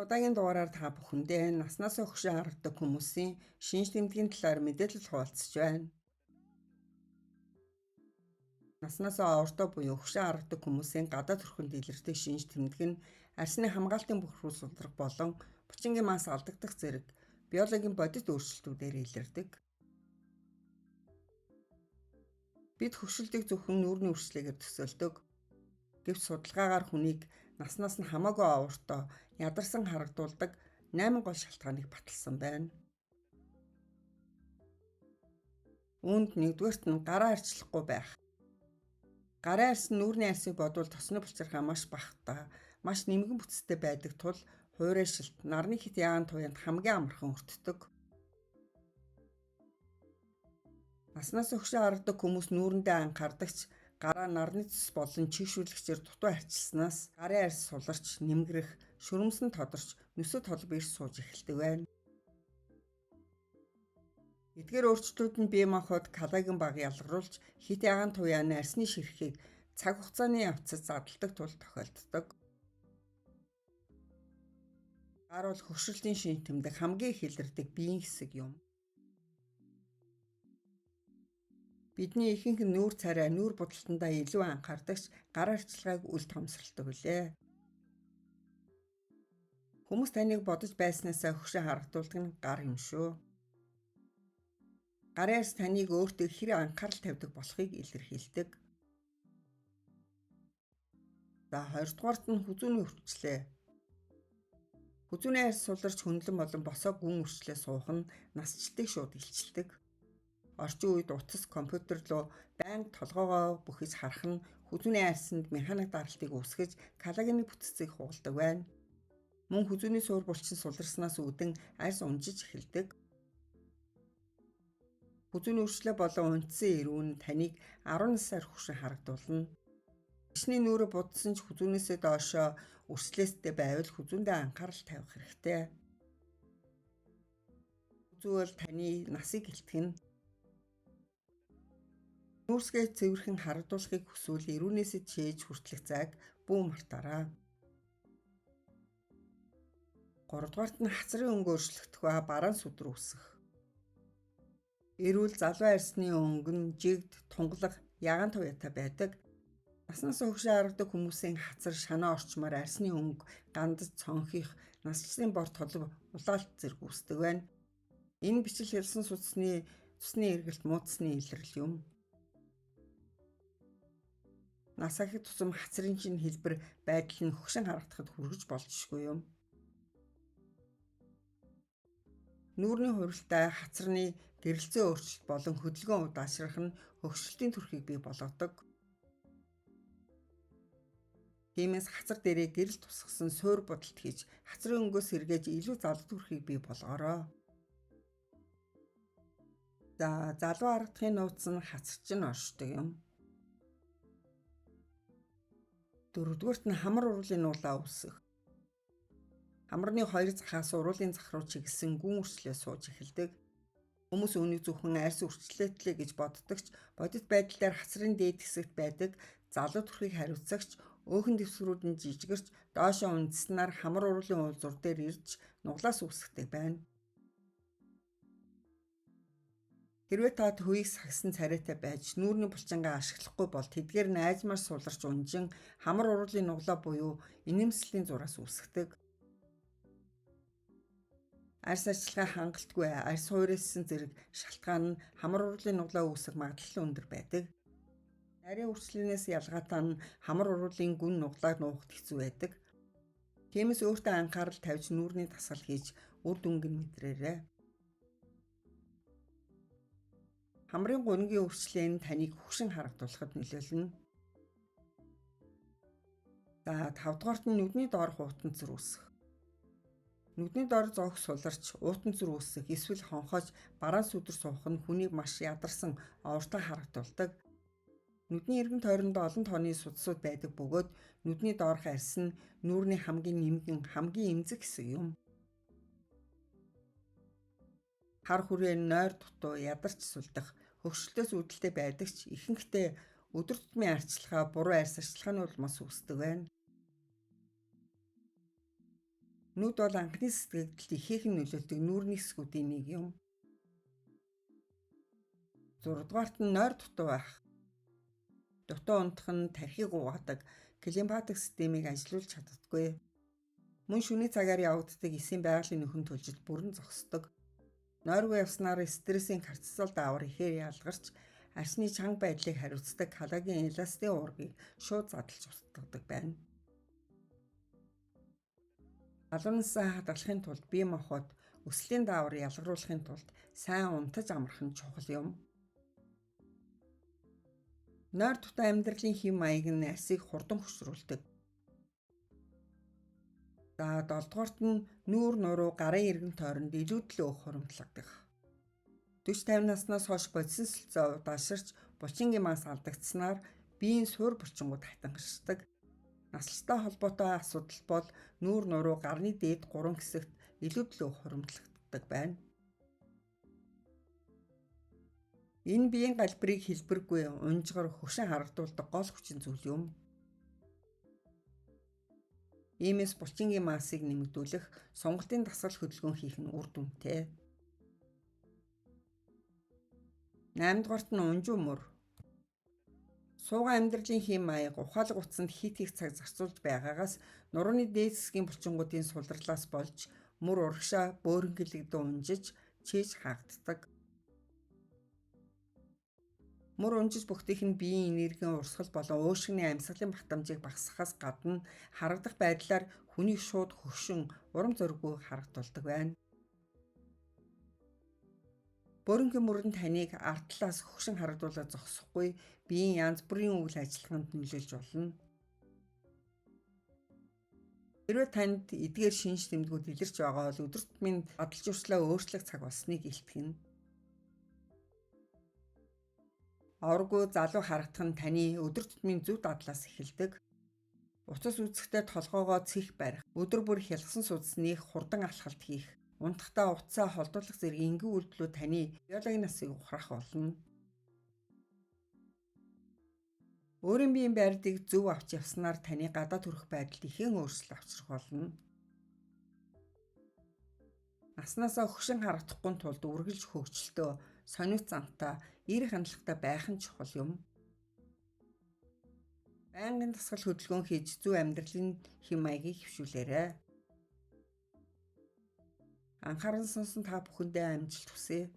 Энэ удаагийн дугаараар та бүхэндээ наснаас хөгшин харагдаг хүмүүсийн шинж тэмдгийн талаар мэдээлэл хуваалцаж байна. Наснаас оврдоо буюу хөгшин харагдаг хүмүүсийн гадаад төрхөнд илэрдэг шинж тэмдэг нь арьсны хамгаалтын бохирхол сулрах болон булчингийн мас алдагдах зэрэг биологийн бодит өөрчлөлтүүдээр илэрдэг. Бид хөгшилтийг зөвхөн нүүрний үрчлэгээр төсөөлдөг. Гэвч судалгаагаар хүнийг наснаас нь хамаагүй оврдоо ядарсан харагдуулдаг 8 гол шалтгааныг баталсан байна. Үүнд нэгдүгээрт нь гараа арчлахгүй байх. Гарын арьс нь нүүрний арьсыг бодвол тосны булчирхай маш багатай, маш нэмгэн бүтцтэй байдаг тул хуурайшилт, нарны хэт ягаан туяанд хамгийн амархан өртдөг. Наснаас хөгшин харагдаг хүмүүс нүүрэндээ анхаардаг ч гараа нарны цус болон чийгшүүлэгчээр дутуу арчилснаас гарын арьс суларч, нэмгэрэх, шөрөмсөн тодорч, нүсэд толбо ирж сууж эхэлдэг байна. Эдгээр өөрчлөлтүүд нь бие махбод коллаген бага ялгаруулж, хэт ягаан туяаны арьсны ширхгийг цаг хугацааны явцад задалдаг тул тохиолддог. Гар бол хөгшрөлтийн шинж тэмдэг хамгийн их илэрдэг биеийн хэсэг юм. Бидний ихэнх нь нүүр царай, нүүр будалтандаа илүү анхаардаг ч гар арчилгааг үл тоомсорлдог билээ. Хүмүүс таныг бодож байснаасаа хөгшин харагдуулдаг нь гар юм шүү. Гарын арьс таныг өөртөө хэр анхаарал тавьдаг болохыг илэрхийлдэг. За, хоёрдугаарт нь хүзүүний үрчлээ. Хүзүүний арьс суларч хөндлөн болон босоо гүн үрчлээ суух нь насжилтыг шууд илчилдэг. Орчин үед утас, компьютер руу байнга толгоогоо бүхэж харах нь хүзүүний арьсанд механик даралтыг үүсгэж коллагены бүтцийг хугалдаг байна. Мөн хүзүүний суур булчин суларснаас үүдэн арьс унжиж эхэлдэг. Хүзүүний үрчлээ болон унтсан эрүү нь таныг 10 насаар хөгшин харагдуулна. Гишний нүүрээ будсан ч хүзүүнээсээ доошоо үрчлээстэй байвал хүзүүндээ анхаарал тавих хэрэгтэй. Хүзүү бол таны насыг илтгэнэ. Нүүрсгээ цэвэрхэн харагдуулахыг хүсвэл эрүүнээсээ чээж хүртэлх зайг бүү мартаарай. Гуравдугаарт нь хацрын өнгө өөрчлөгдөх ба бараан сүдэр үүсэх. Эрүүл залуу арьсны өнгө нь жигд, тунгалаг, ягаан туяатай байдаг. Наснаас хөгшин харагдаг хүмүүсийн хацар шанаа орчмоор арьсны өнгө гандаж цонхих, насжилтын бор толбо улаалт зэрэг үүсдэг байна. Энэ бичил хэлсэн судасны цусны эргэлт муудсны илрэл юм. Нас ахих тусам хацрын чинь хэлбэр байдал нь хөгшин харагдахад хүргэж болжшгүй юм. Нүүрний хувиралтай хацарны гэрэлцээ өөрчлөлт болон хөдөлгөөн удаашрах нь хөгшрөлтийн төрхийг бий болгодог. Тиймээс хацар дээрээ гэрэл тусгасан суур будалт хийж хацрын өнгөөс сэргээж илүү залуу төрхийг бий болгоорой. За, залуу харагдахын нууц нь хацарч нь оршдог юм. Дөрөвдүгээрт нь хамар уруулын нуулаа үүсэх. Хамарны хоёр захаас уруулын зах руу чиглэсэн гүн үрчлээ сууж эхэлдэг. Хүмүүс үүнийг зөвхөн арьс үрчлээтлээ гэж боддог ч бодит байдал дээр хацрын дээд хэсэгт байдаг залуу төрхийг хариуцагч өөхөн дэвсгэрүүд нь жижигэрч доошоо унтсанаар хамар уруулын уулзуур дээр ирж нуглаас үүсгэдэг байна. Хэрвээ та төвийг сагсан царайтай байж нүүрний булчингаа ашиглахгүй бол тэдгээр нь айзмаар суларч унжин хамар уруулын нуглаа буюу инээмсэлийн зураас үүсгэдэг. Арьс арчилгаа хангалтгүй, арьс хуурайсан зэрэг шалтгаан нь хамар уруулын нуглаа үүсэх магадлал өндөр байдаг. Нарийн үрчлэнээс ялгаатай нь хамар уруулын гүн нуглааг нуухад хэцүү байдаг. Тиймээс өөртөө анхаарал тавьж нүүрний дасгал хийж үр дүнг нь мэдрээрэй. Хамрын гунгийн үрчлээ нь таныг хөгшин харагдуулахад нөлөөлнө. За, тавдугаарт нь нүдний доорх уутан цэр үүсэх. Нүдний доор зоох суларч, уутан цэр үүсэх эсвэл хонхоож бараан сүдэр суух нь хүнийг маш ядарсан, овртой харагдуулдаг. Нүдний эргэн тойронд олон тооны судасууд байдаг бөгөөд нүдний доорх арьс нь нүүрний хамгийн нэмгэн, хамгийн эмзэг хэсэг юм. Хар хүрээ нойр дутуу, ядарч сулдах, хөгшөлтөөс үүдэлтэй байдаг ч ихэнхдээ өдөр тутмын арчилгаа, буруу арьс арчилгааны улмаас үүсдэг байна. Нүд бол анхны сэтгэгдэлд ихээхэн нөлөөлдөг нүүрний хэсгүүдийн нэг юм. 6-дугаарт нь нойр дутуу байх. Дутуу унтах нь тархийг угаадаг, глимфатик системийг ажилуулж чаддаггүй. Мөн шөнийн цагаар явагддаг эсийн байгалийн нөхөн төлжилт бүрэн зогсдог. Нойргүй явснаар стрессийн кортизол даавар ихээр ялгарч арьсны чанга байдлыг хариуцдаг коллаген эластин уургийг шууд задлж устгадаг байна. Залуу насаа хадгалахын тулд бие махбод өслийн даавар ялгаруулахын тулд сайн унтаж амрах нь чухал юм. Нойр дутуу амьдралын хэв маяг нь арьсыг хурдан хөшрүүлдэг. За 7-дугаарт нь нүүр нуруу гарын эргэн тойронд илүүдлэн өөх хуримтлагдах. 40-50 наснаас хойш бодисын солилцоо удааширч булчингийн мас алдагдсанаар биеийн суур булчингууд хатангарчдаг. Наслалттай холбоотой асуудал бол нүүр нуруу гарны дээд 3 хэсэгт илүүдлэн өөх хуримтлагддаг байна. Энэ биеийн галбирыг хэлбэргүй, унжгар, хөгшин харагдуулдаг гол хүчин зүйл юм. Иймээс булчингийн массыг нэмэгдүүлэх сонголтын дасгал хөдөлгөөн хийх нь үр дүнтэй. 8-дугаарт нь унжуу мөр. Суугаа амьдралын хэм маяг ухаалаг утсанд хит их цаг зарцуулж байгаагаас нурууны дээд хэсгийн булчингуудын сулралаас болж мөр урагшаа бөөрөнхийлөгдөн унжиж чийж хаагддаг. Мөр унжиж бүхтийнх нь биеийн энергийн урсгал болон уушигны амьсгалын багтаамжийг багасгахаас гадна харагдах байдлаар хүнийг шууд хөгшин урам зориггүй харагдуулдаг байна. Бөөрөнхий мөр нь таныг ард талаас хөгшин харагдуулаад зогсохгүй биеийн янз бүрийн үйл ажиллагаанд нөлөөлж болно. Хэрвээ танд эдгээр шинж тэмдгүүд илэрч байгаа бол өдөр тутмын адал журшлаа өөрчлөх цаг болсныг илтгэнэ. Овраггүй залуу харагдах нь таны өдөр тутмын зөв дадлаас эхэлдэг. Утас үзэхдээ толгоогоо цэх барих, өдөр бүр хялгасан судасны хурдан алхалт хийх, унтахдаа утсаа холдуулах зэрэг энгийн үйлдэлүүд таны биологийн насыг ухрах болно. Өөрийн биеийн байрлалыг зөв авч явснаар таны гадаа төрөх байдалд ихэн өөрчлөлт авчрах болно. Наснаасаа хөгшин харагдахгүй тулд үргэлж хөгжилтөө, сониуц зантай, эерэг хандлагатай байх нь чухал юм. Байнгын дасгал хөдөлгөөн хийж зөв амьдралын хэв маягийг хэвшүүлээрэй. Анхааран сонсон та бүхэндээ амжилт хүсье.